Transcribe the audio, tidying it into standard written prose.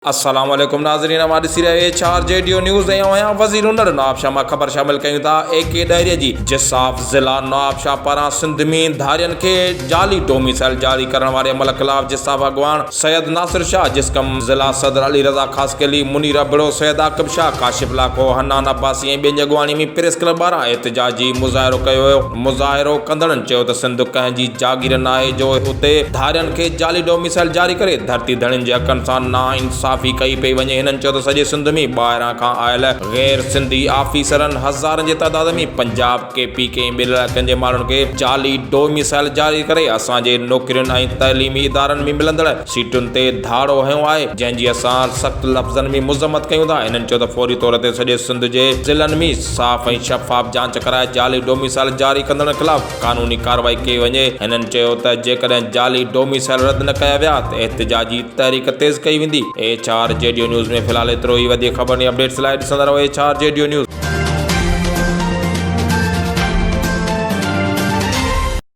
السلام عليڪم ناظرين اوهان ڏسي رهيا آهيو H R G D news ۽ آئون آهيان وزير هنر نوابشاهه مان خبر شامل ڪيون ٿا اي ڪي ڏهري جي جساف ضلع نوابشاهه پاران سنڌ ۾ ڌارين کي جعلي ڊوميسائل جاري ڪرڻ واري عمل خلاف جساف اڳواڻ سيد ناصر شاهه جسقم ضلع صدر علي رضا خاصخيلي منير ابڙو سيد عاقب شاهه ڪاشف لاکو حنان عباسي ۽ ٻين جي اڳواڻي ۾ پريس ڪلب ٻاهران احتجاجي مظاهرو ڪيو ويو. مظاهرو ڪندڙن چيو ته سنڌ ڪنهن جي جاگير ناهي جو اتي ڌارين کي جعلي ڊوميسائل جاري ڪري ڌرتي ڌڻين جي حقن سان ناانصافي ڪئي پئي وڃي. هنن چيو ته سڄي سنڌ ۾ ٻاهران کان آيل غير سنڌي آفيسرن هزارن جي تعداد ۾ پنجاب، ڪي پي ڪي ۽ ٻين علائقن جي ماڻهن کي جعلي ڊوميسائل جاري ڪري اسان جي نوڪرين ۽ تعليمي ادارن ۾ ملندڙ سيٽن تي ڌاڙو هنيو آهي، جنهن جي اسان سخت لفظن ۾ مذمت ڪيون ٿا. هنن چيو ته فوري طور تي سڄي سنڌ جي ضلعن ۾ صاف ۽ شفاف جاچ ڪرائي جعلي ڊوميسائل جاري ڪندڙن خلاف قانوني ڪارروائي ڪئي وڃي. هنن چيو ته جيڪڏهن جعلي ڊوميسائل رد نه ڪيا ويا ته احتجاجي تحريڪ تيز ڪئي ويندي. H R G D news ۾ في الحال ايترو ئي وڌيڪ خبرن ۽ اپڊيٽس لاء ڏسندا رهو H R G D news.